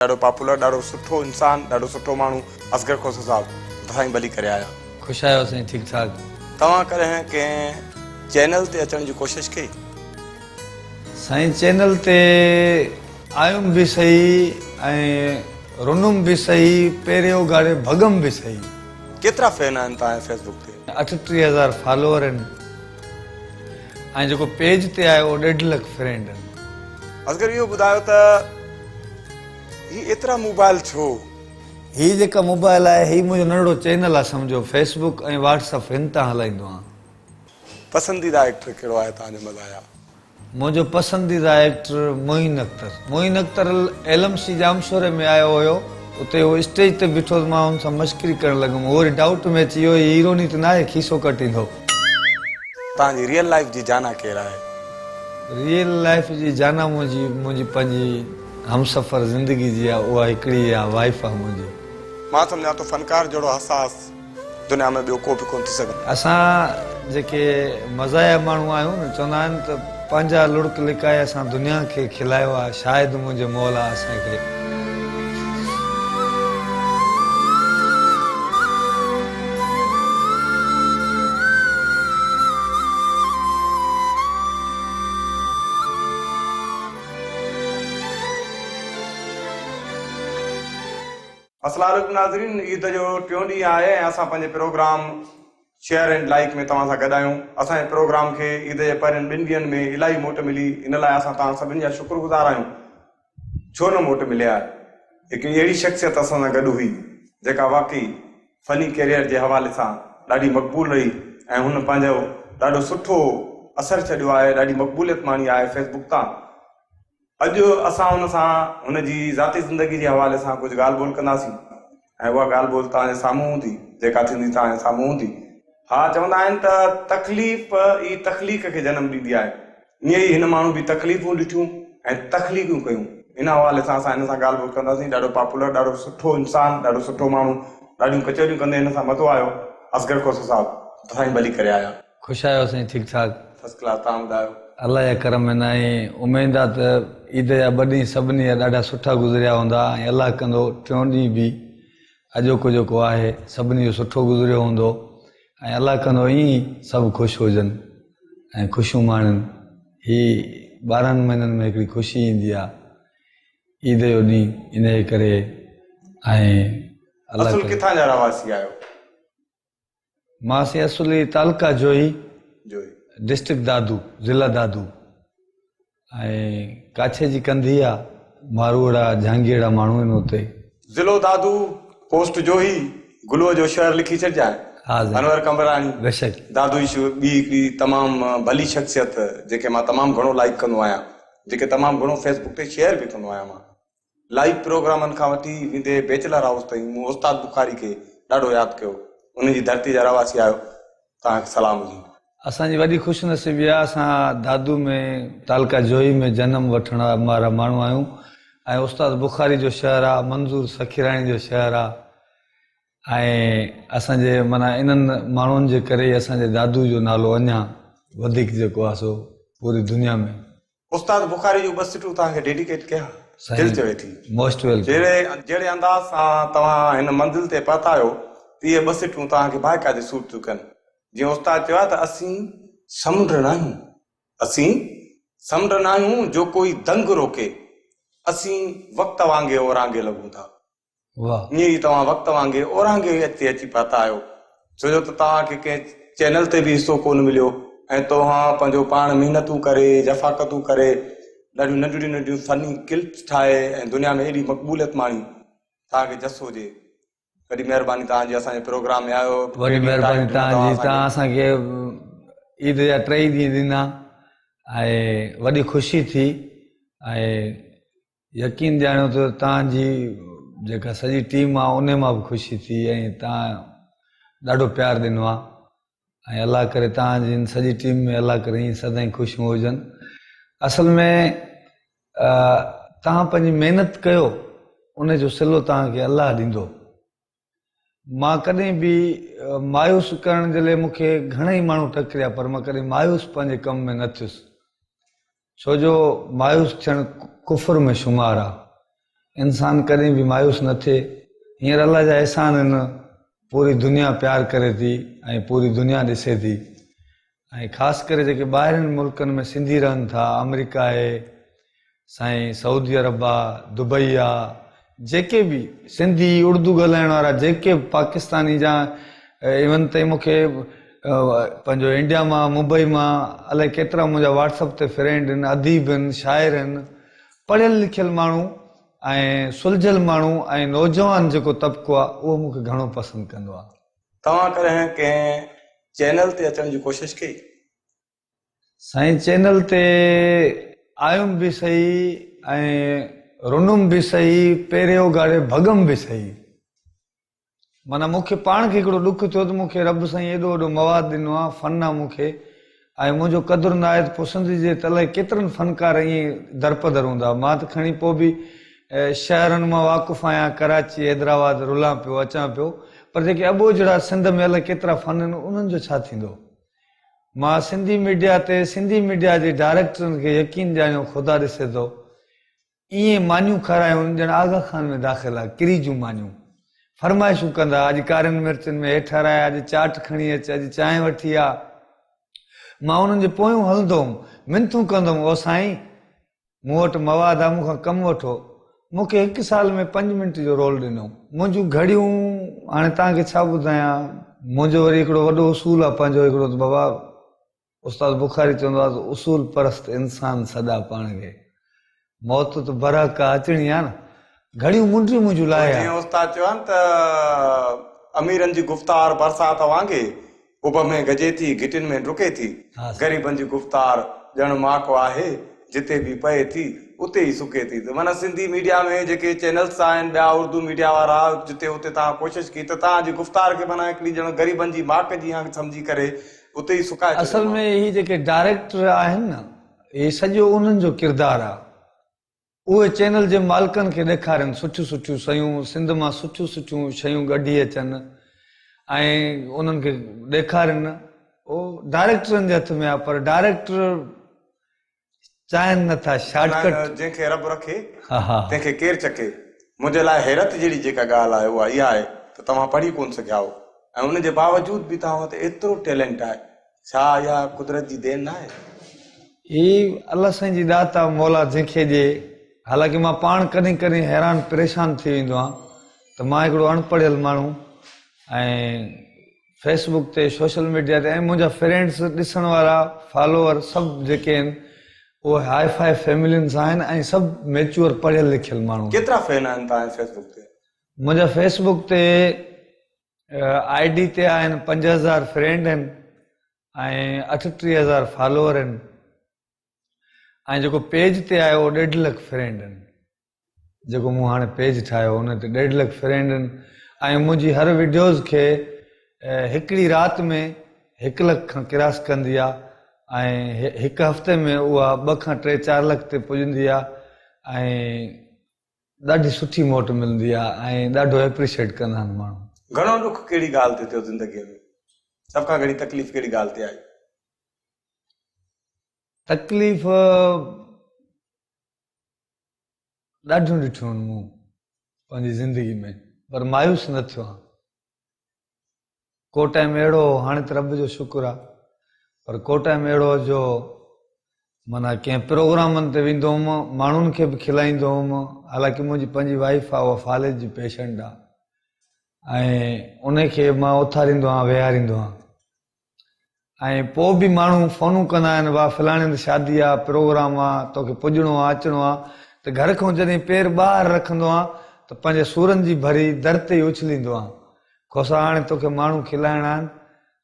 ڏاڍو پاپولر ڏاڍو سٺو انسان ڏاڍو سٺو ماڻهو اصغر کوسو صاحب سائين ڀلي ڪري آيا. خوش آهيو سائين ٺيڪ ٺاڪ. توهان ڪڏهن ڪنهن چينل تي اچڻ جي ڪوشش ڪئي؟ سائين چينل تي آيم به سهي ۽ رنم به سهي پيري اگهاڙي ڀڳم به سهي. ڪيترا فين آهن توهان جا فيس بڪ تي؟ 38 هزار فالوور آهن ۽ جيڪو پيج تي آهي اهو ڏيڍ لک فرينڊ آهن. اصغر اهو ٻڌايو ته هي ايترا موبائل ڇو؟ هي جيڪا موبائل آهي هي منهنجو ننڍڙو چينل آهي سمجهو فيس بڪ ۽ واٽس اپ هن تان هلائيندو آهيان. پسنديده ايڪٽر ڪهڙو آهي توهان جو مزاحيه؟ منهنجو پسنديده actor Moin Akhtar. Moin Akhtar L M C ڄامشوري ۾ آيو هيو اتي هو اسٽيج تي بيٺو ته مان هن سان مشڪري ڪرڻ لڳم هو وري ڊائوٽ ۾ اچي ويو هي هيروني ته ناهي کيسو ڪٽيندو. توهان جي ريئل لائيف جي جانا ڪير آهي؟ ريئل لائيف جي جانا منهنجي منهنجي پنهنجي همسفر زندگي جي آ اها هڪڙي آ وائيف آ منهنجي. مان سمجهان ٿو فنڪار جهڙو حساس دنيا ۾ ٻيو ڪو به ڪونه ٿي سگهندو. اسان جيڪي مزاحيه ماڻهو آهيون نه چوندا آهن ته پنهنجا لڙڪ لڪائي اسان دنيا کي کلايو آ شايد منهنجي مولا اسان کي. السلام عليڪم ناظرين عيد جو ٽيون ڏينهن آهي ۽ اسان پنهنجي پروگرام شيئر اينڊ لائيڪ ۾ توهان سان گڏ آهيون اسان جي پروگرام کي عيد جي پهرين ٻن ڏينهن ۾ الاهي موٽ ملي ان لاء اسان توهان سڀني جا شڪر گذار آهيون ڇو نه موٽ ملي آهي هڪ اهڙي شخصيت اسان سان گڏ هئي جيڪا واقعي فني ڪيريئر جي حوالي سان ڏاڍي مقبول رهي ۽ هن پنهنجو ڏاڍو سٺو اثر ڇڏيو آهي ڏاڍي مقبوليت ماڻي آهي فيس بڪ تان اڄ اسان هن سان هن جي ذاتي زندگي جي حوالي سان ڪجهه ڳالهه ٻولهه ڪنداسين ۽ اها ڳالهه ٻولهه توهان جي سامهون هوندي، جيڪا ٿيندي توهان جي سامهون هوندي. ها چوندا آهن ته تڪليف ئي تخليق کي جنم ڏيندي آهي. ائين ئي هن ماڻهو به تڪليفون ڏٺيون ۽ تخليقون ڪيون. ان حوالي سان اسان هن سان ڳالهه ٻولهه ڪنداسين. ڏاڍو پاپولر، ڏاڍو سٺو انسان، ڏاڍو سٺو ماڻهو، ڏاڍيون ڪچهريون ڪندي هن سان مزو آيو. اصغر کوسو صاحب سائين ڀلي ڪري آيا. خوش آهيو سائين ٺيڪ ٺاڪ. فرسٽ ڪلاس توهان ٻڌايو. الله جا ڪرم آهن ۽ اميد آ ته عيد جا ٻه ڏينهن سڀني جا ڏاڍا سٺا گذريا هوندا ۽ الله ڪندو ٽيون ڏينهن به اڄوڪو جيڪو آهي سڀني جو سٺو گذريو هوندو ۽ الله ڪندو ائين ئي سڀ خوش هجن ۽ خوشيون ماڻين هي ٻارهن مهينن ۾ هڪڙي خوشي ايندي آ عيد جو ڏينهن انهي ڪري ۽ الله اصل ڪٿان جا رهواسي آهيو؟ مان سين اصلي تعلقه جوهي ڊسٽرڪٽ دادو ضلع دادو ۽ ڪاڇي جي ڪنڌي آ ماروئڙا جهانگيئڙا ماڻهو آهن اتي. ضلعو دادو پوسٽ جوهي گلوء جو شهر لکي ڇڏجانء انور قمبراڻي بيشڪ دادو جي ٻي هڪڙي تمام ڀلي شخصيت جنهن کي مان تمام گهڻو لائيڪ ڪندو آهيان جنهن کي تمام گهڻو فيس بڪ تي شيئر به ڪندو آهيان مان. لائيو پروگرامن کان وٺي ويندي بيچلر هائوس تائين مون استاد بخاري کي ڏاڍو ياد ڪيو. ان جي ڌرتي جا رهواسي آهيو. توهان کي سلام هجي. اسان جي وڏي خوش نصيبي آهي اسان دادو ۾ تعلقه جوهي ۾ جنم وٺڻ وارا ماڻهو آهيون ۽ استاد بخاري جو شهر آهي منظور سخيراڻي جو شهر آهي ۽ اسان جي معنيٰ انهن ماڻهن جي ڪري ئي اسان جي دادو جو نالو اڃا وڌيڪ جيڪو آهي سو پوري دنيا ۾. استاد بخاري جون ٻه سٽون توهان کي ڊيڊيڪيٽ ڪيان دل چوي ٿي. Most welcome. جهڙي جهڙي انداز سان توهان هن منزل تي پهتا آهيو ته اهي ٻه سٽون توهان کي باقاعدي سوٽ ٿيون ڪن. جيئن استاد چيو آهي ته اسين سمنڊ ناهيون اسين سمنڊ ناهيون جو ڪوئي دنگ روڪي اسين وقت وانگي اورانگي لڳون ٿا. ائين ئي توهان وقت وانگي اورانگي تي اچي پهتا آهيو، ڇو جو ته توهان کي ڪنهن چينل تي به حصو ڪونه مليو ۽ توهان پنهنجو پاڻ محنتون ڪري، جفاڪتون ڪري، ڏاڍيون ننڍڙيون ننڍڙيون فني ڪلپس ٺاهي ۽ دنيا ۾ ايڏي مقبوليت ماڻي. توهان کي جس هجي. وڏي مهرباني توهان جي اسان جي پروگرام ۾ آيو. وڏي مهرباني توهان جي توهان اسان کي عيد جا ٽئي ڏينهن ڏنا ۽ وڏي خوشي ٿي ۽ يقين ڄاڻيو ته توهان جي جيڪا سڄي ٽيم آ انهي مان به خوشي ٿي ۽ توهان ڏاڍو پيار ڏنو آ ۽ الله ڪري توهان جي سڄي ٽيم ۾ الله ڪري ائين سدائين خوشيون هجن اصل ۾ توهان پنهنجي محنت ڪيو ان جو صلو توهان کي الله ڏيندو مان ڪڏهن به مايوس ڪرڻ جي لاء مون کي گهڻا ئي ماڻهو ٽڪريا پر مان ڪڏهن مايوس پنهنجي ڪم ۾ نه ٿيس ڇو جو مايوس ٿيڻ ڪفر ۾ شمار آ. انسان ڪڏهن به مايوس نه ٿئي. هينئر الله جا احسان آهن پوري دنيا پيار ڪري ٿي ۽ پوري دنيا ڏسي ٿي ۽ خاص ڪري جيڪي ٻاهرين ملڪن ۾ سنڌي رهن ٿا آمريڪا آهي سائين سعودي عرب آ دبئي آ جيڪي به سنڌي اردو ڳالهائڻ وارا جيڪي به پاڪستاني جا ايون تائين مونکي پنهنجو انڊيا مان ممبئي مان الائي ڪيترا منهنجا واٽس اپ تي فرينڊ آهن اديب آهن شاعر آهن پڙهيل لکيل ماڻهو ۽ سلجهيل ماڻهو ۽ نوجوان جيڪو طبقو آهي اهو مون کي گهڻو پسند ڪندو آهي. توهان ڪڏهن ڪنهن چينل تي اچڻ جي ڪوشش ڪئي؟ سائين چينل تي آيم به سهي ۽ رنم به سهي پيري اگهاڙي ڀڳم به سهي. معنيٰ مون کي پاڻ کي هڪڙو ڏک ٿيو ته مون کي رب سائين ايڏو وڏو مواد ڏنو آ، فن آ مون کي ۽ منهنجو قدر نه آهي ته پوء سنڌ جي ته الائي ڪيترن فنڪار ائين درپدر هوندا. مان ته کڻي پوء به شهرن مان واقف آهيان، ڪراچي، حيدرآباد رلان پيو، اچان پيو، پر جيڪي اٻوجهڙا سنڌ ۾ الائي ڪيترا فن آهن، انهن جو ڇا ٿيندو؟ مان سنڌي ميڊيا تي سنڌي ميڊيا جي ڊائريڪٽرن کي يقين ڄاڻيو خدا ڏسي ٿو ائين مانيون کارايون ڄڻ آغا خان ۾ داخل آ، ڪري جون مانيون. فرمائشون ڪندا، اڄ ڪارين مرچن ۾ هيٺ هرائي، اڄ چاٽ کڻي اچ، اڄ چانهه وٺي آ. مان انهن جي پويون هلندو هوم، منٿون ڪندو هوم، او سائين! مون وٽ مواد آ، مون کان ڪم وٺو. مون کي هڪ سال ۾ پنج منٽ جو رول ڏنو. منهنجون گهڙيون، هاڻي توهان کي ڇا ٻڌايان، منهنجو وري هڪڙو وڏو اصول آ پنهنجو هڪڙو ته بابا! استاد بخاري چوندو آهي ته اصول پرست انسان سڏا پاڻ کي. موت ته برحق آ اچڻي آ نه. گهڙيون منڊيون منهنجون لاهي آ. جيئن استاد چيو آهي نه ته اميرن جي گفتار برسات وانگي اڀ ۾ گجي ٿي گهٽين ۾ ڊڪي ٿي. غريبن جي گفتار ڄڻ ماڪ آهي جتي به پئي ٿي اتي ئي سڪي ٿي ته معنيٰ سنڌي ميڊيا ۾ جيڪي چينلس آهن ٻيا اردو ميڊيا وارا جتي اتي توهان ڪوشش ڪئي ته توهان جي گفتار کي معنيٰ هڪڙي ڄڻ غريبن جي ماڪ جيان سمجهي ڪري اتي ئي سڪائي ڇڏيو اصل ۾ هي جيڪي ڊائريڪٽر آهن نه هي سڄو انهن جو ڪردار آ اهي چينل جي مالڪن کي ڏيکارين سٺيون سٺيون شيون سنڌ مان سٺيون سٺيون شيون ڳڍي اچن ۽ انهن کي ڏيکارين اهو ڊائريڪٽرن جي هٿ ۾ آ پر ڊائريڪٽر چاهين نه ٿا شارٽ ڪٽ. جنهن کي رب رکي تنهن کي ڪير چکي. منهنجي لاء حيرت جهڙي جيڪا ڳالهه آهي اها اها آهي ته توهان پڙهي ڪونه سگهيا آهيو ۽ ان جي باوجود به توهان وٽ ايترو ٽيلنٽ آهي. ڇا اها قدرت جي دين ناهي؟ هي الله سائين جي ڏات آ مولا جنهن کي ڏي. حالانڪه مان پاڻ ڪڏهن ڪڏهن حيران پريشان ٿي ويندو آهيان ته مان هڪڙو اڻ پڙهيل ماڻهو ۽ فيس بڪ تي سوشل ميڊيا تي ۽ منهنجا فرينڊس ڏسڻ وارا فالوور سڀ جيڪي آهن اهي هاء فاء فيملين سان آهن ۽ سڀ ميچوئر پڙهيل لکيل ماڻهو آهن. ڪيترا فين آهن توهان جي فيس بڪ تي؟ منهنجا فيس بڪ تي I D تي آهن 5000 فرينڊ آهن ۽ 38000 فالوور آهن ۽ جيڪو پيج تي آهي اهو ڏيڍ لک فرينڊ آهن. جيڪو مون هاڻي پيج ٺاهيو ان تي ڏيڍ لک فرينڊ آهن ۽ منهنجي هر وڊيوز کي هڪڙي رات ۾ هڪ لک کان ڪراس ڪندي آ ۽ هڪ هفتي ۾ اها ٻه کان ٽي چار لک تي پڄندي آ ۽ ڏاڍي سٺي موٽ ملندي آ ۽ ڏاڍو ايپريشيٽ ڪندا آهن ماڻهو. گهڻو ڏک ڪهڙي ڳالهه تي ٿيو زندگيء ۾ سڀ کان گهڻي تڪليف ڪهڙي ڳالهه تي آئي؟ تڪليف ڏاڍيون ڏٺيون آهن مون پنهنجي زندگي ۾ پر مايوس نه ٿيو آهيان. ڪو ٽائيم اهڙو هو هاڻي ته رب جو شڪر آهي پر ڪو ٽائيم اهڙو هو جو معنيٰ ڪنهن پروگرامن تي ويندو هوم ماڻهن کي به کلائيندو هوم حالانڪه منهنجي پنهنجي وائيف آهي اها فالج جي پيشنٽ آهي ۽ ان کي مان اٿاريندو آهيان ويهاريندو آهيان ۽ پوء به ماڻهو فونون ڪندا آهن واهه فلاڻي هنڌ شادي آ، پروگرام آ، توکي پڄڻو آ، اچڻو آ ته گهر کان جڏهن پير ٻاهر رکندو آهيان ته پنهنجي سورن جي ڀري در تي ئي اڇليندو آهيان. کوسا هاڻي توکي ماڻهو کلائڻا آهن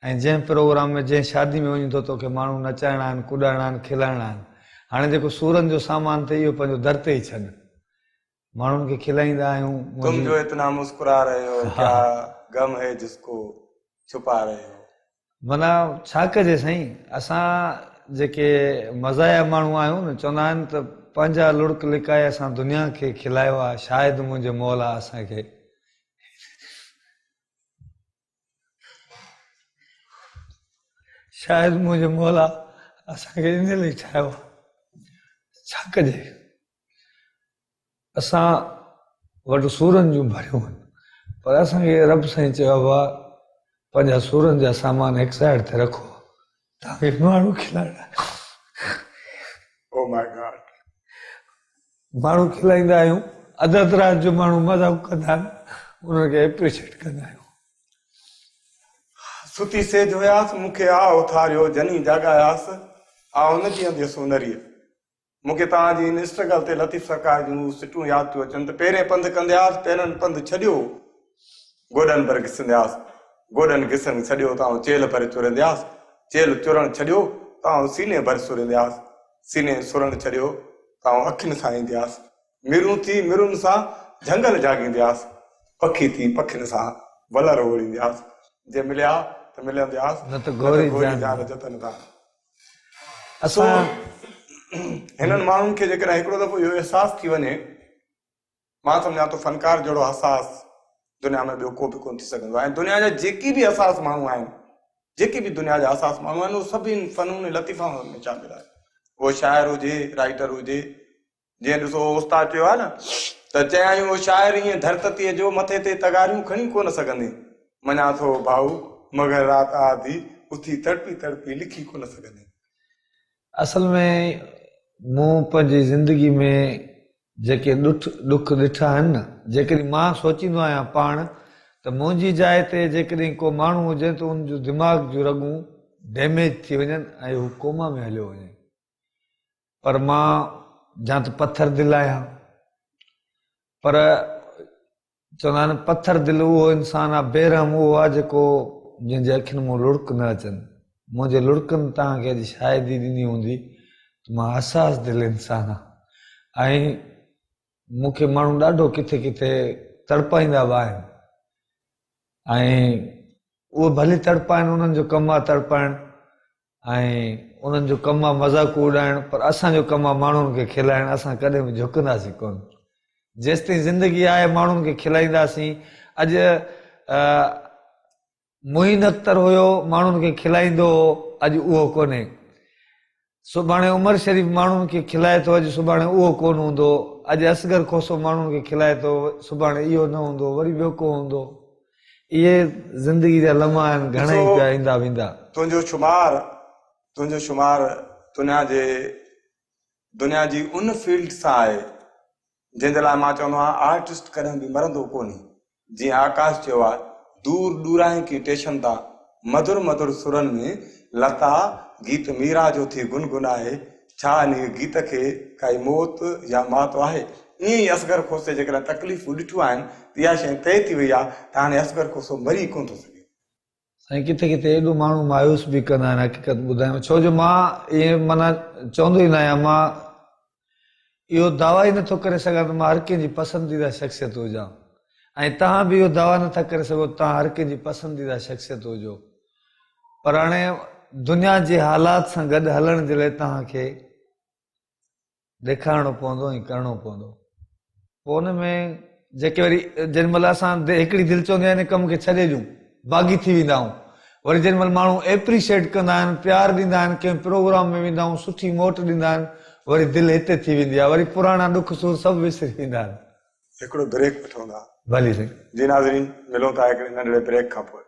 ۽ جنهن پروگرام ۾ جنهن شادي ۾ وڃين ٿو توکي ماڻهو نچائڻا آهن، ڪڏائڻا آهن، کلائڻا آهن. هاڻي جيڪو سورن جو سامان اٿئي اهو پنهنجو در تي ئي ڇڏ. ماڻهن کي کلائيندا آهيون. تم جو اتنا مسڪرا رهي هو ڪيا غم هي جس ڪو ڇپا رهي هو. معنيٰ ڇا ڪجي سائين اسان جيڪي مزاحيه ماڻهو آهيون نه چوندا آهن ته پنهنجا لڙڪ لڪائي اسان دنيا کي کلايو آهي شايد منهنجي مولا اسان کي شايد منهنجي مولا اسان کي ان لاء ٺاهيو آهي. ڇا ڪجي؟ اسان وٽ سورن جون ڀريون آهن پر اسان کي رب سائين چيو آهي بابا پنهنجا سورن جا سامان هڪ سائيڊ تي رکو توهان کي ماڻهو کلائڻا او ماء گاڊ. ماڻهو کلائيندا آهيون اڌ اڌ رات جو ماڻهو مذاق ڪندا آهن انهن کي اپريشيٽ ڪندا آهيون. ستي سيج هياس مون کي آء اٿاريو جني جاڳاياس آء نه جيئنديس انريء. مون کي توهان جي ان اسٽرگل تي لطيف سرڪار جون هو سٽون ياد ٿيون اچن ته پهرين پنڌ ڪندياس پيرن پنڌ ڇڏيو گوڏن ڀر گسندياس گوڏن گسڻ ڇڏيو ته آئون چيلهه ڀر چرندياس چيلهه چرڻ ڇڏيو ته آئون سيني ڀر سرندياس سيني سرڻ ڇڏيو ته آئون اکين سان ايندياس مرون ٿي مرن سان جهنگل جهاڳيندياس پکي ٿي پکين سان ولر اوڙيندياس جي مليا ته ملندياس نه ته گوري جان جتن تان. سو هنن ماڻهن کي جيڪڏهن هڪڙو دفعو اهو احساس ٿي وڃي، مان سمجهان ٿو فنڪار جهڙو حساس دنيا ۾ ٻيو ڪو به ڪونه ٿي سگهندو آهي ۽ دنيا جا جيڪي به حساس ماڻهو آهن، جيڪي به دنيا جا حساس ماڻهو آهن، اهي سڀ ان فنون لطيفه ۾ شامل آهن. اهو شاعر هجي، رائيٽر هجي، جيئن ڏسو استاد چيو آهي نه ته چيائين او شاعر ائين ڌرتتيء جو مٿي تي تغاريون کڻي ڪونه سگهندين. مڃان ٿو ڀائو مگر رات آڌي اٿي تڙپي تڙپي لکي ڪونه سگهندين. اصل ۾ مون پنهنجي زندگي ۾ جيڪي ڏٺ ڏک ڏٺا آهن نه جيڪڏهن مان سوچيندو آهيان پاڻ ته منهنجي جاء تي جيڪڏهن ڪو ماڻهو هجي ته ان جو دماغ جون رڳون ڊيميج ٿي وڃن ۽ هو ڪوما ۾ هليو وڃي. پر مان جا ته پٿر دل آهيان پر چوندا آهن پٿر دل اهو انسان آهي بي رحم اهو آهي جيڪو جنهن جي اکين مون لڙڪ نه اچن منهنجي لڙڪن توهان کي اڄ شاهدي ڏني هوندي ته مان حساس دل انسان آهيان ۽ مون کي ماڻهو ڏاڍو ڪٿي ڪٿي تڙپائيندا به آهن ۽ اهي ڀلي تڙپائن انهن جو ڪم آهي تڙپائڻ ۽ انهن جو ڪم آ مذاقون اڏائڻ پر اسان جو ڪم آ ماڻهن کي کلائڻ اسان ڪڏهن به جهڪنداسين ڪونه جيستائين زندگي آهي ماڻهن کي کلائينداسين اڄ معين اختر هيو ماڻهن کي کلائيندو هو اڄ اهو ڪونهي سڀاڻي عمر شريف ماڻهن کي کلائي ٿو اڄ سڀاڻي اهو ڪونه هوندو اڄ اصغر کوسو ماڻهن کي کلائي ٿو سڀاڻي اهو نه هوندو وري ٻيو ڪو هوندو اهي زندگي جا لمحا آهن گهڻا ئي پيا ايندا ويندا. تنهنجو شمار تنهنجو شمار دنيا جي دنيا جي ان فيلڊ سان آهي جنهن جي لاء مان چوندو آهيان آرٽسٽ ڪڏهن به مرندو ڪونهي جيئن آڪاش چيو آهي دور ڏورانهين ڪي ٽيشن تان مڌر مڌر سرن ۾ لتا گيت ميرا جو ٿي گنگنائي ڇا انهيء گيت کي ڪائي موت يا مات آهي؟ ائين ئي اصغر کوسي جيڪڏهن تڪليفون ڏٺيون آهن ته اها شيء طئي ٿي وئي آهي ته هاڻي اصغر کوسو مري ڪونه ٿو سگهي. سائين ڪٿي ڪٿي ايڏو ماڻهو مايوس به ڪندا آهن حقيقت ٻڌايان ڇو جو مان ائين معنيٰ چوندو ئي نه آهيان مان اهو دعويٰ ئي نٿو ڪري سگهان ته مان هر ڪنهن جي پسنديده شخصيت هجان ۽ توهان به اهو دعويٰ نٿا ڪري سگهو ته توهان هر ڪنهن جي پسنديده شخصيت هجو پر هاڻي دنيا جي حالات سان گڏ هلڻ جي لاء توهان کي ڏيکارڻو پوندو ۽ ڪرڻو پوندو پوء ان ۾ جيڪي وري جنهن مهل اسان هڪڙي دل چوندي آهي ان ڪم کي ڇڏي ڏيون باغي ٿي ويندا آهيون وري جنهن مهل ماڻهو ايپريشيٽ ڪندا آهن پيار ڏيندا آهن ڪنهن پروگرام ۾ ويندا آهيون سٺي موٽ ڏيندا آهن وري دل هتي ٿي ويندي آهي وري پراڻا ڏک سور سڀ وسري ويندا آهن. هڪڙو بريڪ وٺون ٿا. ڀلي سائين. جي ناظرين ملون ٿا هڪڙي ننڍڙي بريڪ کان پوء.